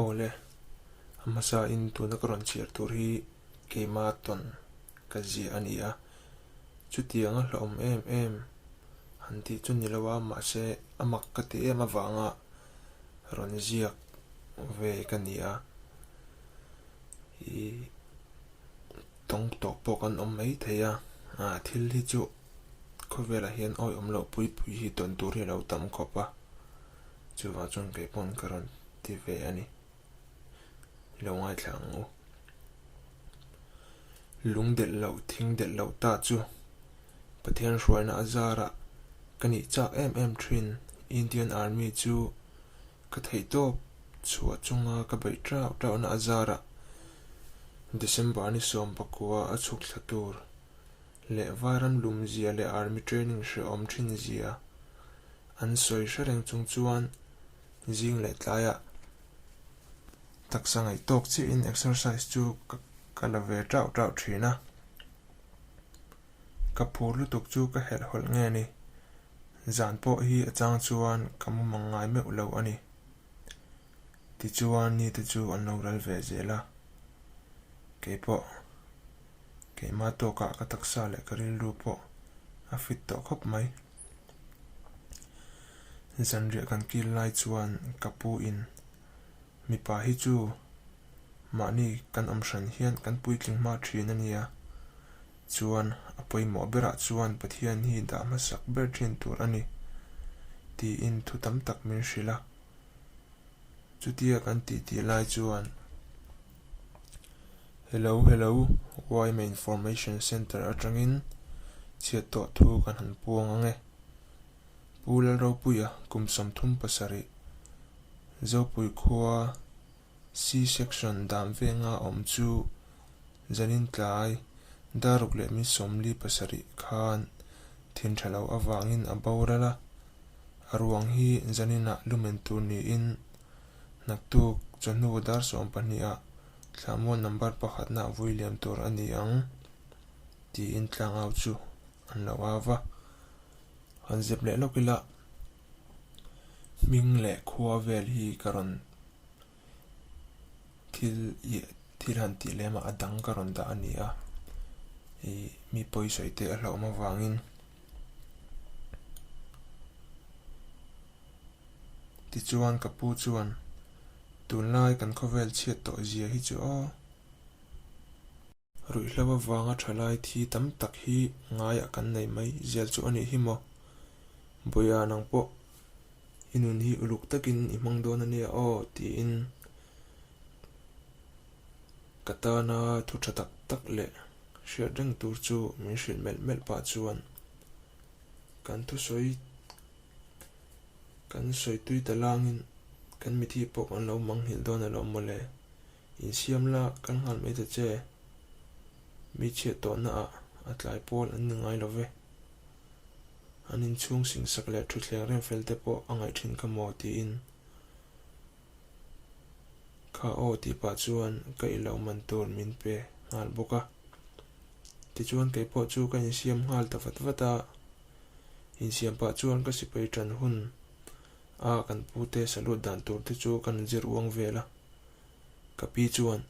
Awle, a hmasa in tuna ka rawn chhiar tur hi keima tawn ka ziah a ni a, chutiang a hlauhawm em em han tih chu ni lo a, mahse a mak ka ti em avanga rawn ziak ve ka ni a, ih tawng tawh pawh kan awm mai thei a, thil hi chu khawvelah hian awihawm loh pui pui hi tawn tur hi a lo tam khawp a. Chuvang chuan kei pawn ka rawn ti ve a ni. I lo ngaithla ang u. Lung delh loh, thing delh loh ta chu Pathian hruaina a zarah ka nih chak em em thin. Indian Army chu ka theihtawp chhuah chunga ka beih tauh tauhna a zarah December ni 19 a chhuk thla tur leh vairam lumzia leh Army training hrehawm thin zia An sawi hre reng chung chuan zing leh tlaiah taksa ngaih tawk chiahin exercise chu ka la ve tauh tauh thin a. Ka phur lutuk chu ka helh hawlh nge ni, zan pawh hi a chang chuan ka mu mang ngai meuh lo a ni. Tichuan nite chu an lo ral ve zel a, keipawh keimah tawkah ka taksa leh ka rilru pawh a fit tawh khawp mai. Zanriah kan kil lai chuan ka pu in mipa hi chu mahni kan awm hran hian kan puitling hma thin a nia, chuan a pawimawh berah chuan Pathian hi dah hmasak ber thin tur a ni tiin thu tam tak min hrilh a. Chutia kan tih lai chuan Hello hello yma Information Centre atangin chhiat tawh thu kan han puang ang e. Pu Lalropuia kum 37 Zopui khua C section dam venga awm chu zanin tlai daruk leh mi 47 khan thin tha lo avangin a boral a. A ruang hi zaninah lumen tur niin naktuk chawhnu dar 12 ah thlamual number pakhatna vui liam tur a ni ang tiin tlangau chu an lo au va. Han zep leh lawk ila hming leh khua vel hi ka rawn thil thil han tih lem a a dang ka rawn dah a ni a ih mi pawisawi te a hlauhawm avangin. Tichuan ka pu chuan, Tunlai kan khawvel chhiat tawh zia hi chu aw. Ruihhlo avanga thalai thi tam tak hi ngaiah kan nei mai zel chu a nih hi maw? Bawiha nang pawh i nun hi uluk takin i hmang dawn a nia aw tiin ka tana thu tha tak tak leh hriat reng tur chu min hrilh melh melh pah chuan kan thusawi kan sawi tui ta langin kan mithi pawh kan lo manghilh dawn alawm mawle. Insiam la kal nghal mai ta che. Mi chhiat tawhna ah a tlai pawl an ni ngai lo ve. An inchhung singsak leh thutthleng rem fel te pawh a ngaih thin kha maw tiin kha aw tih pah chuan ka i lo man tur min pe nghal bawk a. Tichuan kei pawh chu ka insiam nghal ta vat vat a. Insiam pah chuan ka sipai tan hun a kan pute salut dan tur te chu kan zir uang vel a. Ka pi chuan,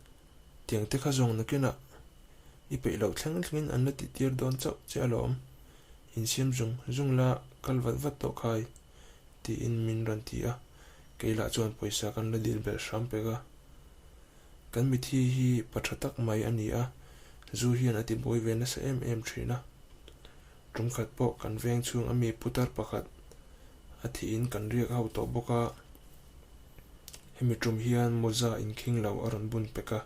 Tiang te kha zawng nakinah i peih loh thleng thlengin an la tih tir dawn chauh che alawm. Insiam zung zung la kal vat vat tawh khai, tiin min rawn ti a. Kei lah chuan pawisa kan la dil belh hram pek a. Kan mithi hi pa tha tak mai a ni a, zu hian a ti buai ve nasa em em thin a. Tum khat pawh kan veng chhung a mi putar pakhat a thihin kan riak ho tawh bawk a. Hemi tum hian mawza inkhing lo a rawn bun pek a,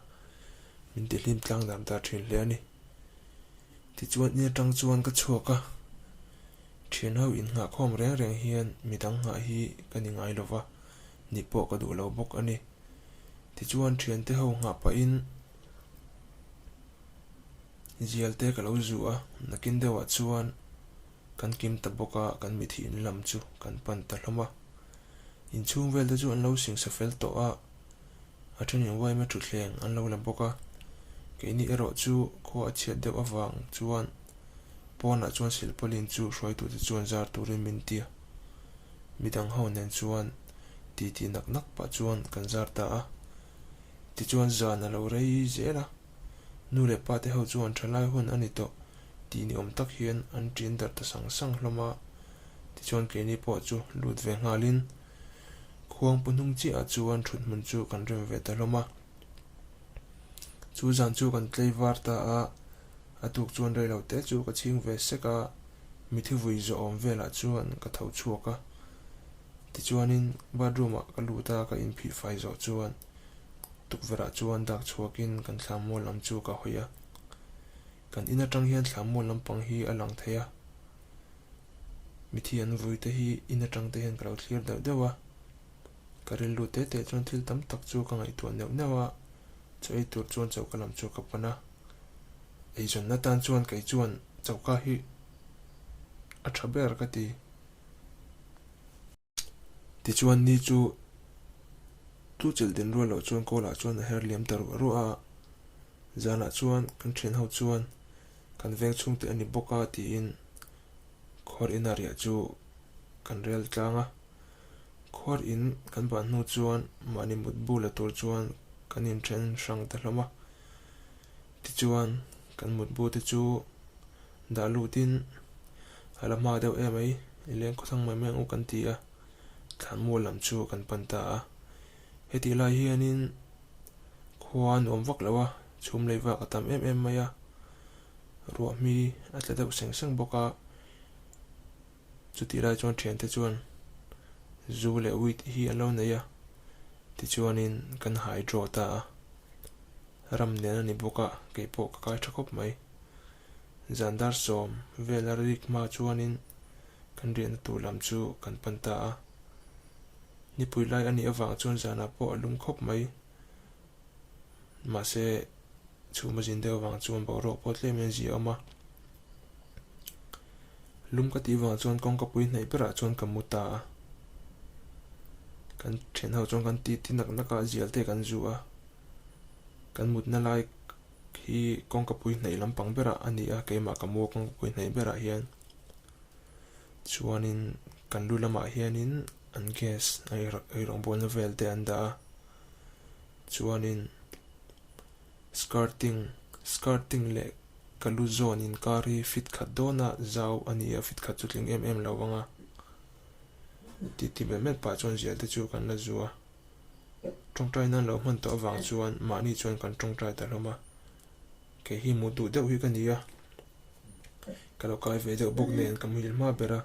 min ti hlim tlang dam ta thin hle a ni. Tichuan in atang chuan ka chhuak a, thian ho innghahkhawm reng reng hian midang nghah hi ka ni ngai lova, ni pawh ka duh lo bawk a ni. Tichuan thiante ho nghah pahin zial te ka lo zu a, nakin deuhah chuan kan kim ta bawk a, kan mithi in lam chu kan pan ta hlawm a. Inchhung vel te chu an lo singsa fel tawh a, a thenin uaima thutthleng an lo la bawk a. Keini erawh chu khua a chhiat deuh avang chuan pawnah chuan silpawlin chu hruaitute chuan zar turin min ti a. Midang ho nen chuan titi nak nak pah chuan kan zar ta a. Tichuan zan a lo rei zel a, nu leh pa te ho chuan thalai hun a ni tawh tih ni awm tak hian an ṭin darh ta sang sang hlawm a. Tichuan keini pawh chu lut ve nghalin khuangpu hnung chiahah chuan ṭhuthmun chu kan rem ve ta hlawm a. Chu zan chu kan tlei var ta a, a tuk chuan rei lo te chu ka chhing ve sek a, mithi vui zawhawm velah chuan ka tho chhuak a. Tichuanin bathroom ah ka lut a, ka inphih fai zawh chuan tukverh ah chuan dak chhuakin kan thlammual lam chu ka hawi a. Kan in atang hian thlammual lampang hi a lang thei a, mithi an vui te hi in atang te hian ka lo thlir deuh deuh a. Ka rilru te te chuan thil tam tak chu ka ngaihtuah neuh neuh a, chaw ei tur chuan choka lam chu ka pan a. Eizawnna tan chuan kei chuan choka hi a tha ber ka ti. Tichuan ni chu tu chelh din rual loh chuan kawl ah chuan a her liam ta ruah ruah a, zanah chuan kan thian ho chuan kan veng chhungte a ni bawk a tiin khuar ina riah chu kan rel tlang a. Khuar in kan ban hnu chuan mahni mutbu la tur chuan kan inthen hrang ta hlawm a. Tichuan kan mutbu te chu dah lutin a la hma deuh em mai, i leng khawthlang mai mai ang u kan ti a, thlanmual lam chu kan pan ta a. Hetih lai hianin khua a nuam vak lo a, chhum lei vak a tam em em mai a, ruahmi a tla deuh seng seng bawk a. Chutih lai chuan thiante chuan zu leh wheat hi an lo nei a, tichuanin kan hai draw ta a. Ram nen a ni bawk a, kei pawh ka kai tha khawp mai. Zan dar sawm vela rik hma chuanin kan riahna tur lam chu kan pan ta a. Nipui lai a nih avang chuan zanah pawh a lum khawp mai. Mahse, chhum a zin deuh avang chuan boruak pawh tlem in a zia awm a. Lum ka tih vang chuan kawngka pui hnaih berah chuan ka mu ta a. Kan thian ho chuan kan ti ti nak nak a, zial te kan zu a. Kan mutna lai hi kawngka pui hnaih lampang berah a ni a, keimah ka mu a kawngka pui hnaih berah hian. Chuanin kan lu lamah hianin an gas eirawngbawlna vel te an dah a. Chuanin skirting skirting leh ka lu zawn inkar hi fit khat dawna zau a ni a, fit khat chu tling em em lo vang a. Titi melh melh pah chuan zial te chu kan la zu a. Tawngtai nan lo hman tawh avang chuan mahni chuan kan tawngtai ta hlawm a. Kei hi mu duh deuh hi ka ni a, ka lo kai ve deuh bawk nen ka muhil hma ber a.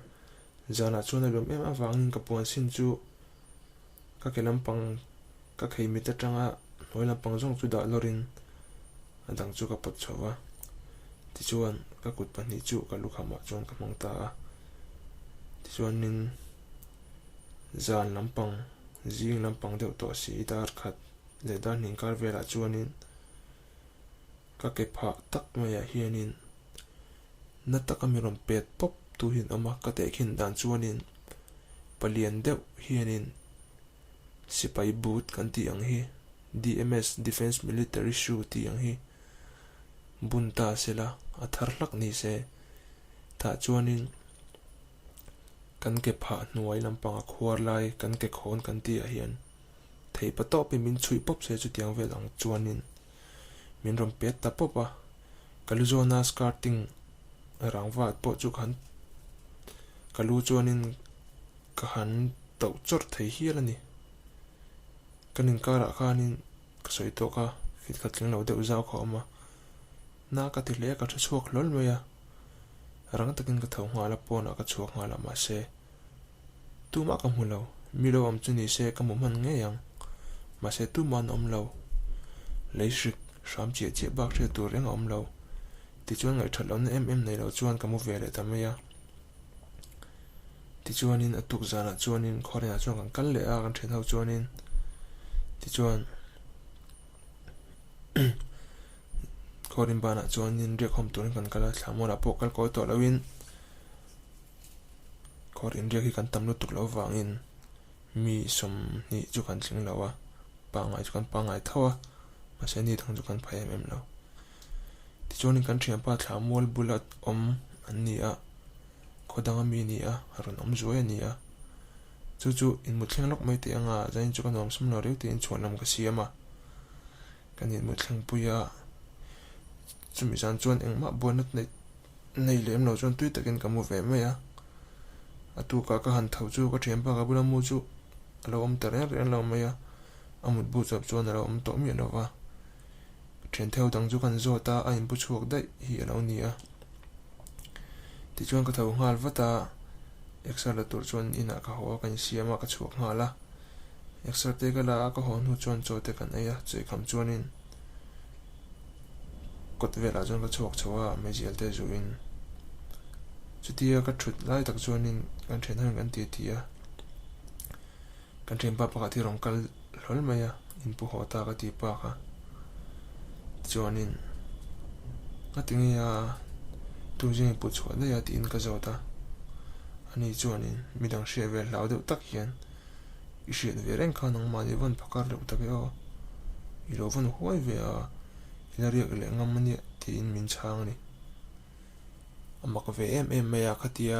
Zanah chuan a lawm em avangin ka puan sin chu ka ke lampang ka khei mit atanga hnuai lampang zawng chu dah lawrin a dang chu ka pawt chho va. Tichuan ka kut pahnih chu ka lukhamah chuan ka hmang ta a. Tichuanin zan lampang zing lampang deuh tawh si dar khat leh dar hnih kar velah chuanin ka ke phah tak maiah hianin na taka mi rawn pet pawp tu hi an awm a, ka tehkhin dan chuanin palian deuh hianin sipai boot kan tih ang hi DMS Defence Military Shoe tih ang hi bun ta sela a thar hlak ni se tah chuanin kan ke phah hnuai lampang a khuar lai kan ke khawn kan tih ah hian thei pa tawpin min chhuih pawp se chutiang vel ang chuanin min rawn pet ta pawp a, ka lu zawna skirting rangva pawh chu ka han ka lu chuanin ka han tauh chawrh thei hial a ni. Kan inkarah khanin ka sawi tawk a, fit khat tling lo deuh zau kha a awm a, na ka ti hle a ka tha chhuak hlawl mai a, rang takin ka tho nghal a pawnah ka chhuak nghal a mahse Tumah ka hmu lo, mi lo awm chu ni se ka hmu hman ngei ang. Mahse tumah an awm lo. Lei hrik hram chiah chiah bak hriat tur reng a awm lo. Tichuan ngaihthat lohna em em nei lo chuan ka mu ve leh ta mai a. Tichuanin a tuk zanah chuanin khuarenah chuan kan kal leh a, kan thian ho chuanin tichuan khuarin banah chuanin riakhawm turin kan kal a, thlamualah pawh kal kawi tawh loin Khawr inriak hi kan tam lutuk loh avangin mi 20 chu kan tling lo a, pangngai chu kan pangngai tho a, mahse ni dang chu kan phai em em lo. Tichuanin kan thianpa thla mual bula awm an ni a, khaw danga mi ni a, rawn awm zuai a ni a. Chu chu inmut thleng lawk mai teh anga zanin chu ka nuam sum lo riau tiin chhuanlam ka siam a. Kan inmu thlengpui a, chumi zan chuan engmah buaina nei lem lo chuan tui takin ka mu ve mai a. A tukah ka han tho chu ka thianpa ka bula mu chu a lo awm ta reng reng lo mai a, a mutbu chawp chuan a lo awm tawh miah lo va. Thiantheu dang chu kan zawt a, a inpu chhuak daih hi a lo ni a. Tichuan ka tho nghal vat a, exer la tur chuan inah ka haw a, ka insiam a, ka chhuak nghal a. Exer te ka la a, ka haw hnu chuan chaw te kan ei a, chawihkham chuanin kawt velah chuan ka chhuak chho a, meizial te zuhin chutia ka thut lai tak chuanin kan thian ho in kan ti ti a, kan thianpa pakhat hi rawn kal hlawl mai a, inpu haw ta ka ti pa kha chuanin a ti ngei a tuzing put chhuah daih a tiin ka zawt a, ani chuanin midang hriat ve hlau deuh tak hian i hriat ve reng kha nangmahni vawn phakar deuh tak e aw, i lo vawn huai ve a, i la riak leh ngam ania tiin min chhang a ni. A mak ve em em mai a, khatia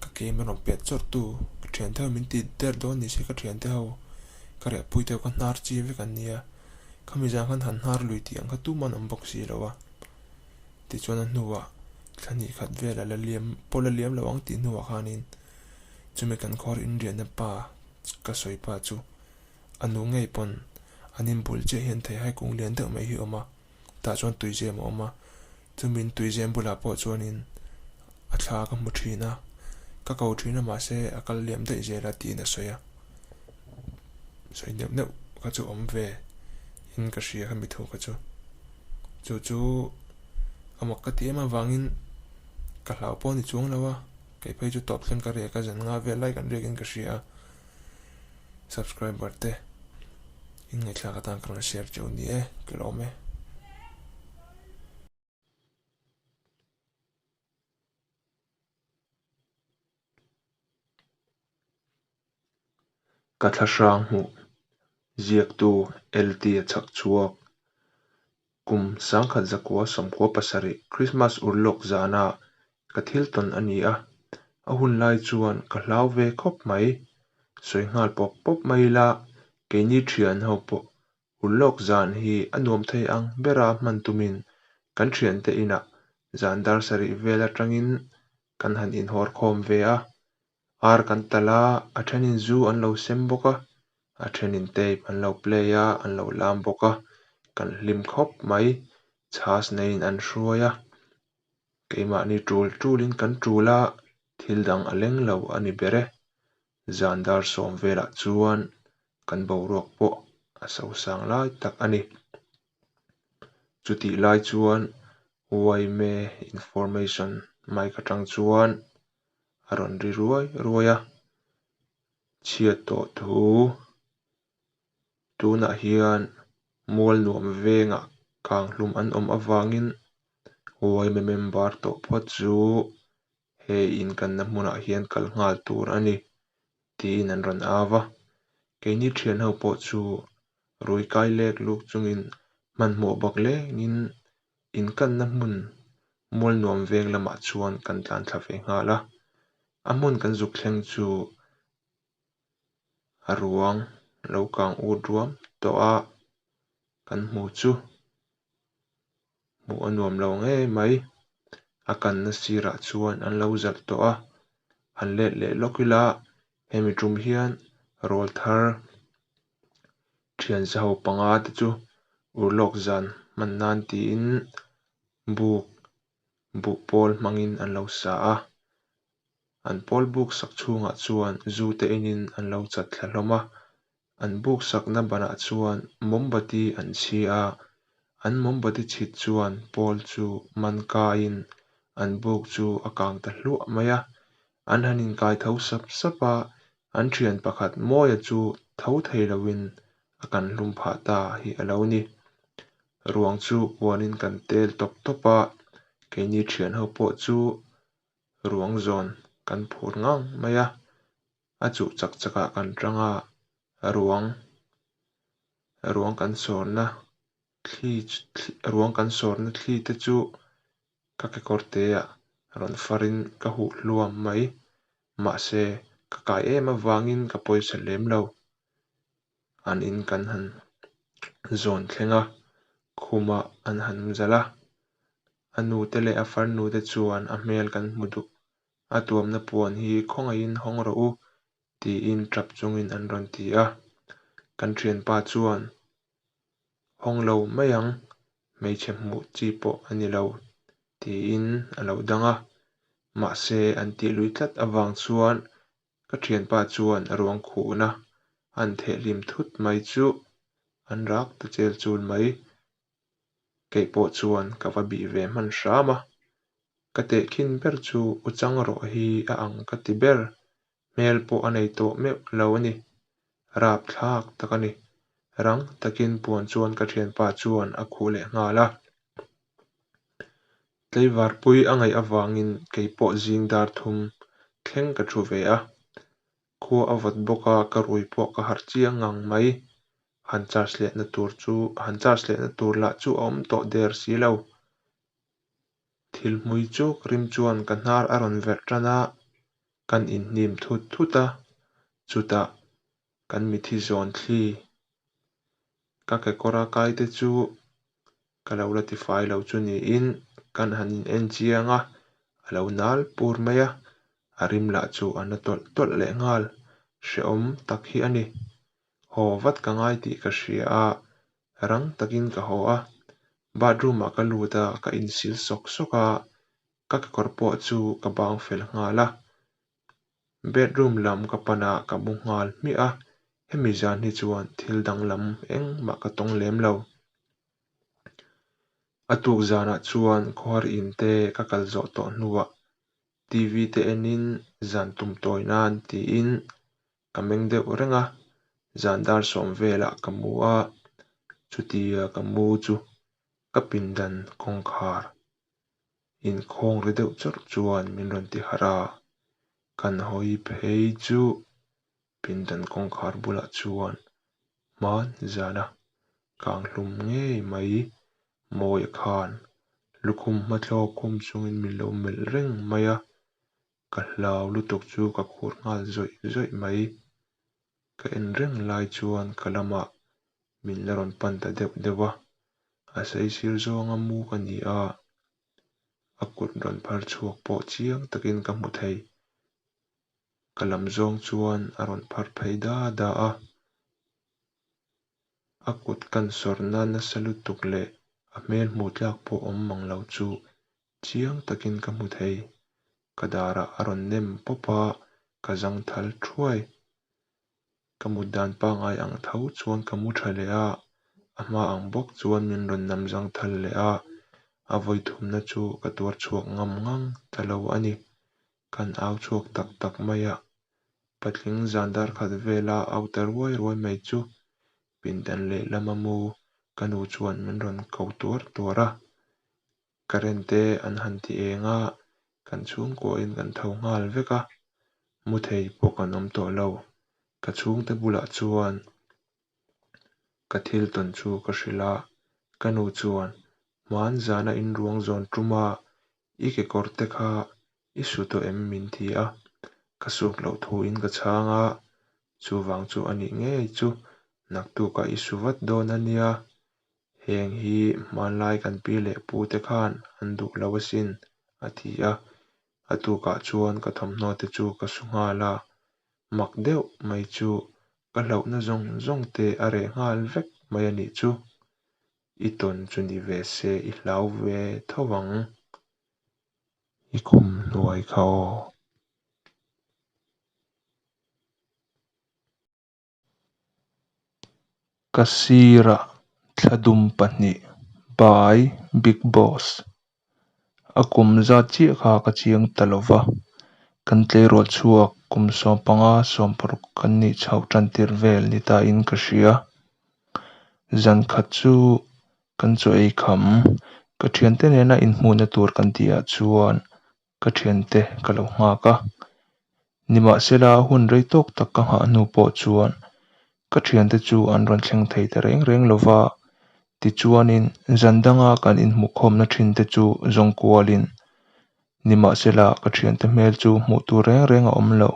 ka ke min rawn pet chawrh tu ka thiante ho min ti der dawn ni se ka thiante ho ka rehpui te ho ka hnar chi vek an nia, khami zan khan han hnar lui tih ang kha tuman awm bawk si lo a, tichuan a hnuah thla hnih khat vel a la liam pawh la liam lo ang tih hnuah khanin chumi kan khawr inriahna pa ka sawi pa chu a nu ngei pawn an inbul chiah hian theihai kung lian deuh mai hi a awm a. Tah chuan tuizem a awm a, chumin tuizem bulah pawh chuanin a thla ka hmu thin a, ka ko thin a mahse a kal liam daih zel a tiin a sawi a, sawi neuh neuh kha chu awm ve in ka hria kha mithu kha chu, chu chu a mak ka ti em avangin ka hlau pawh a ni chuang lo a, kei phei chu tawp thleng ka riak a zan nga vel lai kan riak in ka hria a. Subscriber te in ngaihthlak atan ka rawn share cheu ni e, ka lawm e. Ka thlahrang hmuh ziaktu LT a chhak chhuak. Kum 1997 Krismas urlawk zana ka thil tawn a ni a, a hun lai chuan ka hlau ve khawp mai. Sawi nghal pawp pawp mai ila, keini thian ho pawh urlawk zan hi a nuam thei ang bera hman tumin kan thiante inah zan dar sarih vel atangin kan han inhawr khawm ve a, Ar kan talh a, a thenin zu an lo sem bawk a, a thenin tape an lo play a, an lo lam bawk a, kan hlim khawp mai, chhas neiin an hruai a, keimahni tul tulin kan tul a, thil dang a leng lo a ni ber e. Zan dar sawm velah chuan kan boruak pawh a sosang lai tak a ni. Chutih lai chuan yma information mic atang chuan a rawn ri ruai ruai a, chhiat tawh thu tunah hian mual nuam vengah kang hlum an awm avangin yma member tawh phawt chu he inkanna hmunah hian kal nghal tur a ni tiin an rawn au va, keini thian ho pawh chu rui kai lek luk chungin hmanhmawh bak lengin Inkanna hmun mual nuam veng lamah chuan kan tlan thla ve nghal a, a hmun kan zuk thleng chu a ruang lo kang ut ruam tawh a, kan hmu chu hmuh a nuam lo ngei mai. A kanna sirah chuan an lo zalh tawh a, han let leh lawk ila hemi tum hian rawl thar Thian zaho panga te chu urlawk zan hman nan tiin buk buh pawl hmangin an lo sa a, an pawl buk sak chhungah chuan zu te enin an lo chat thla hlawm a, an buk sakna banah chuan mawmbati an chhi a, an mawmbati chhit chuan pawl chu man kaiin an buk chu a kang ta hluah mai a, an han inkai tho sap sap a, An thian pakhat Mawia chu tho thei loin a kan hlum phah ta hi a lo ni. Ruang chu puanin kan tel tawp tawp a, keini thian ho pawh chu ruang zawn kan phur ngang mai a, a chuh chak chakah kan tang a, ruang ruang kan sawrna thli ruang kan sawrna thli te chu ka kekawr te ah rawn farin ka huh hluam mai. Mahse, ka kai em avangin ka pawisa lem lo. An in kan han. Zawn thleng a, khumah an han zalh a. A nute leh a farnute chuan a hmel kan hmu duh, a tuamna puan hi khawngaihin hawng rawh u tiin tap chungin an rawn ti a. Kan thianpa chuan, Hawng lo mai ang, hmeichhe hmuh chi pawh a ni lo tiin a lo dang a. Mahse an tih lui tlat avang chuan Ka thianpa chuan ruang khuhna an thehhlim thut mai chu an rak ta chel chul mai. Kei pawh chuan ka va bih ve hman hram a, ka tehkhin ber chu u chang rawh hi a ang ka ti ber, hmel pawh a nei tawh meuh lo a ni. Rapthlak tak a ni. Rang takin puan chuan ka thianpa chuan a khuh leh nghal a. Tleivarpui a ngaih avangin kei pawh zing dar thum thleng ka thu ve a. Khua a vawt bawk a, ka rui pawh ka harh chiang ngang mai. Han charge lehna tur chu han charge lehna tur lah chu a awm tawh der si lo. Thil hmui chuk rim chuan ka hnar a rawn verh tan a, kan inhnim thut thut a, chutah kan mithi zawn thli ka kekawra kai te chu ka lo la tifai lo chu niin kan han in en chiang a, a lo nal pur mai a, a rim lah chu a na tawlh tawlh leh nghal, hrehawm tak hi a ni. Haw vat ka ngai tih ka hria a, rang takin ka haw a, bathroom ah ka lut a, ka insil sawk sawk a, ka kekawr pawh chu ka bang fel nghal a. Bedroom lam ka pan a, ka mu nghal hmiah a, hemi zan hi chuan thil danglam engmah ka tawng lem lo. A tuk zanah chuan khawhar in te ka kal zawh tawh hnuah TV te enin zan tum tawi nan tiin ka meng deuh reng a, zan dar sawm velah ka mu a, chutia ka mu chu ka pindan kawngkhar inkhawng ri deuh chawrh chuan min rawn ti harh a, kan hawi phei chu pindan kawngkhar bulah chuan hman zana kang hlum ngei mai Mawia khan lukhum hmathlawk khum chungin min lo melh reng mai a, ka hlau lutuk chu ka khur nghal zawih zawih mai. Ka en reng lai chuan ka lamah min la rawn pan ta deuh deuh a, a saisir zawnga mu ka ni a, a kut rawn phar chhuak pawh chiang takin ka hmu thei. Ka lam zawng chuan a rawn phar phei da da a, a kut kan sawrna nasa lutuk leh a hmel hmuh tlak pawh awm mang lo chu chiang takin ka hmu thei. Ka darah a rawn nem pawp a, ka zangthal thuai. Ka mut dan pangngai ang tho chuan ka mu tha leh a, a hma ang bawk chuan min rawn nam zangthal leh a, a vawi thumna chu ka tuar chhuak ngam ngang ta lo a ni. Kan au chhuak tak tak mai a, patling zan dar khat vela au ta ruai ruai mai chu pindan lehlama mu ka nu chuan min rawn ko tuar tuar a. Current te an han ti eng a, kan chhungkuahin kan tho nghal vek a, mu thei pawh kan awm tawh lo. Ka chhungte bulah chuan ka thil tawn chu ka hrilh a, ka nu chuan, Hman zana in ruang zawn tum a, i kekawr te kha i su tawh em? min ti a, ka suk loh thuin ka chhang a, chuvang chu a nih ngei chu naktukah i su vat dawn a nia, Heng hi hmanlai kan pi leh pu te khan an duh lo asin, a ti a. A tukah chuan ka thawmhnaw te chu ka su nghal a, mak deuh mai chu ka hlauhna zawng zawng te a reh nghal vek mai a nih chu. I tawn chu ni ve se i hlau ve tho ang. I khum hnuai kha aw. Ka sirah thla dum pahnih by Big Boss. A kum zat chiah kha ka chiang ta lo va, kan tleirawl chhuak kum 15 16 kan nih chhoh tan tir vel ni ta in ka hria. Zan khat chu kan chaw ei kham, ka thiante nena inhmuhna tur kan tihah chuan ka thiante ka lo nghak a. Nimahsela hun rei tawk tak ka nghah hnu pawh chuan ka thiante chu an rawn thleng thei ta reng reng lo va, tichuanin zan danga kan inhmuhkhawmna thinte chu zawng kualin nimahsela ka thiante hmel chu hmuh tur reng reng a awm lo.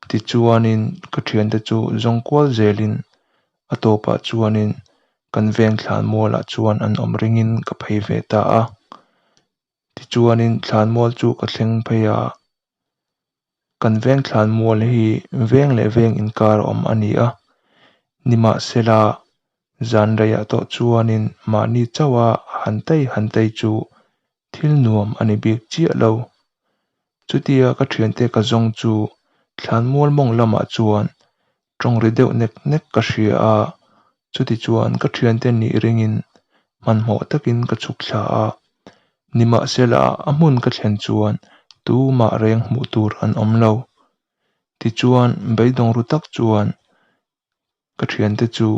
Tichuanin ka thiante chu zawng kual zelin. A tawpah chuanin kan veng thlanmualah chuan an awm ringin ka phei ve ta a. Tichuanin thlanmual chu ka thleng phei a, kan veng thlanmual hi veng leh veng inkar a awm a ni a. Nimahsela, zan reiah tawh chuanin mahni chauha han tei han tei chu thil nuam a ni bik chiah lo. Chutia ka thiante ka zawng chu thlanmual mawng lamah chuan tawng ri deuh nek nek ka hria a, chutichuan ka thiante nih ringin hmanhmawh takin ka chhuk thla a. Nimahsela a hmun ka thlen chuan tumah reng hmuh tur an awm lo. Tichuan beidawng ru tak chuan ka thiante chu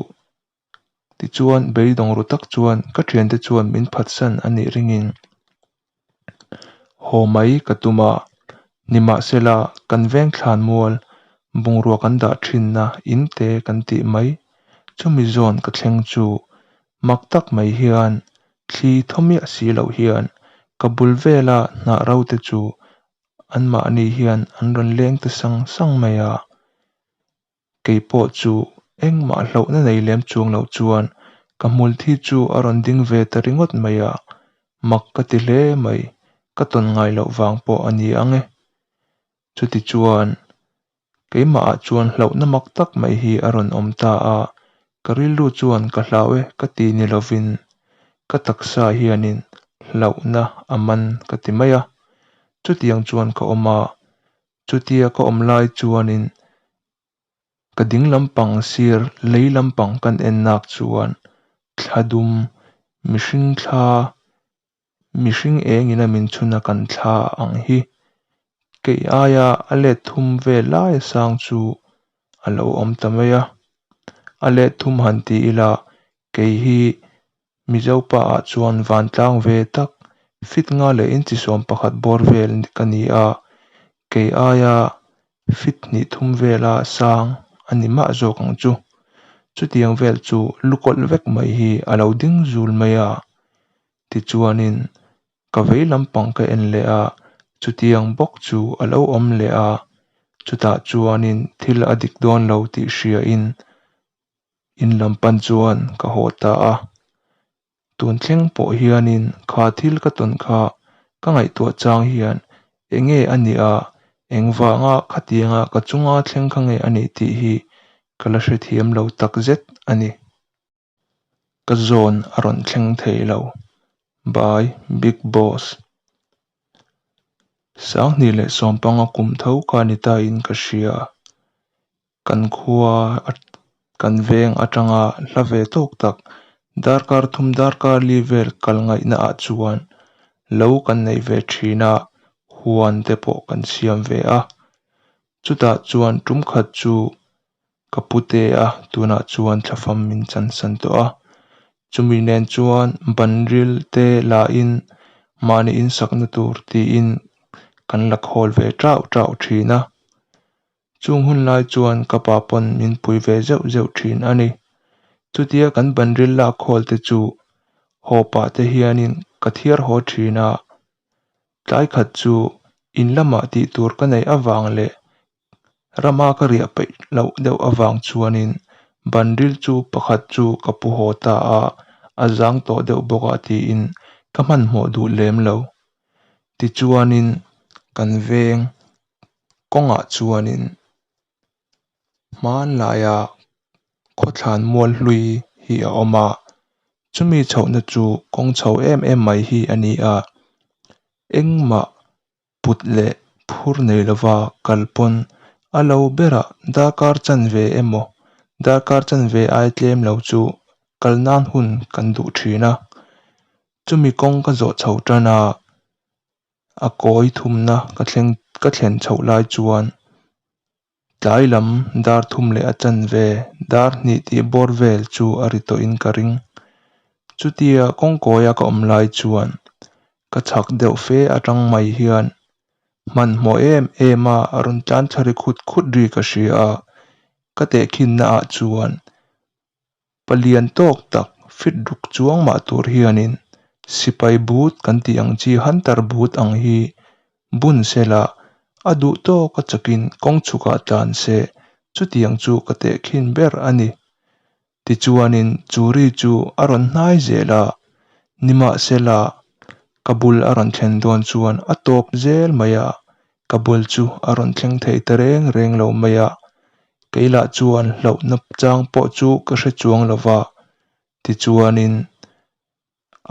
Tichuan beidawng ru tak chuan ka thiante chuan min phatsan a nih ringin haw mai ka tum a. Nimahsela kan veng thlanmual bungrua kan dah thinna in te kan tih mai chumi zawn ka thleng chu mak tak mai hian thli thaw miah si loh hian ka bul vela hnah ro te chu anmahni hian an rawn leng ta sang sang mai a. Kei pawh chu engmah hlauhna nei lem chuang lo chuan ka hmul thi chu a rawn ding ve ta ringawt mai a, mak ka ti hle mai, ka tawn ngai loh vang pawh a ni ang e. Chutichuan, keimahah chuan hlauhna mak tak mai hi a rawn awm ta a, ka rilru chuan ka hlau e ka ti ni lovin ka taksa hianin hlauhna a man ka ti mai a, chutiang chuan ka awm a, Chutia ka awm lai chuanin ka ding lampang sir lei lampang kan en nak chuan thla dum mihring thla mihring engin a min chhun a kan thla ang hi kei aia a let thum vel laia sang chu a lo awm ta mai a. A let thum han ti ila kei hi Mizo pa ah chuan vantlang ve tak fit nga leh inchi sawm pakhat bawr vel ka ni a, kei aia fit hnih thum vela sang a ni mah zawk ang chu. Chutiang vel chu lukawlh vek mai hi a lo ding zul mai a, tichuanin ka vei lampang ka en leh a, chutiang bawk chu a lo awm leh a, chutah chuanin thil a dik dawn lo tih hriain In lam pan chuan ka haw ta a, tun thleng pawh hianin kha thil ka tawn kha ka ngaihtuah chang hian enge a nih a, engvanga khatianga ka chunga thleng kha nge a nih tih hi ka la hrethiam lo takzet a ni. Ka zawn a rawn thleng thei lo. Bye Big Boss. 2015 kum tho kha ni ta in ka hria. Kan khua kan veng atanga hla ve tawk tak darkar thum darkar li vel kal ngaihna ah chuan lo kan nei ve thin a, huan te pawh kan siam ve a. Chutah chuan tum khat chu ka pute a tunah chuan thlafam min chansan tawh a. Chumi nen chuan banril te la in mahni insakna tur tiin kan la khawl ve tauh tauh thin a. Chung hun lai chuan ka pa pawn min pui ve zeuh zeuh thin a ni. Chutia kan banril lak khawl te chu haw pah te hianin ka thiar haw thin a. Tlai khat chu in lamah tih tur ka neih avang leh rama ka riah peih loh deuh avang chuanin banril chu pakhat chu ka pu haw ta a, a zang tawh deuh bawk a tiin ka hmanhmawh duh lem lo. Tichuanin kan veng kawngah chuanin hmanlaia khawthlan mual hlui hi a awm a, chumi chhohna chu kawng chho em em mai hi a ni a, engmah put leh phur nei lova kal pawn a lo berah darkar chanve emaw darkar chanve ai tlem lo chu kal nan hun kan duh thin a, chumi kawng ka zawh chho tan a. A kawi thumna ka thleng ka thlen chhoh lai chuan tlai lam dar thum leh a chanve dar hnih tih bawr vel chu a ri tawhin ka ring. Chutia kawngkawia ka awm lai chuan ka chhak deuh fe atang mai hian hmanhmawh em em a rawn tlan thla ri khut khut ri ka hria a, ka tehkhinna ah chuan Palian tawk tak fit ruk chuang mah tur hianin sipai but kan tih ang chi hunter but ang hi bun sela a duh tawk a chakin kawng chhukah tlan se chutiang chu ka tehkhin ber a ni. Tichuanin chu ri chu a rawn hnai zel a, nimahsela ka bul a rawn thlen dawn chuan a tawp zel mai a, ka bul chu a rawn thleng thei ta reng reng lo mai a. Kei lah chuan hlauhna chang pawh chu ka hre chuang lo va, tichuanin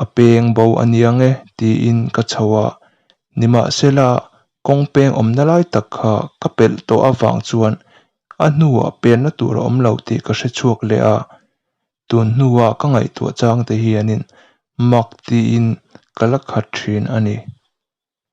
a peng bo a niang e tiin ka chho a, nimahsela kawng peng awmna lai tak kha ka pelh tawh avang chuan a hnuah penna tur a awm lo tih ka hre chhuak leh a, tun hnua ka ngaihtuah changte hianin mak tiin ka la khat thin a ni.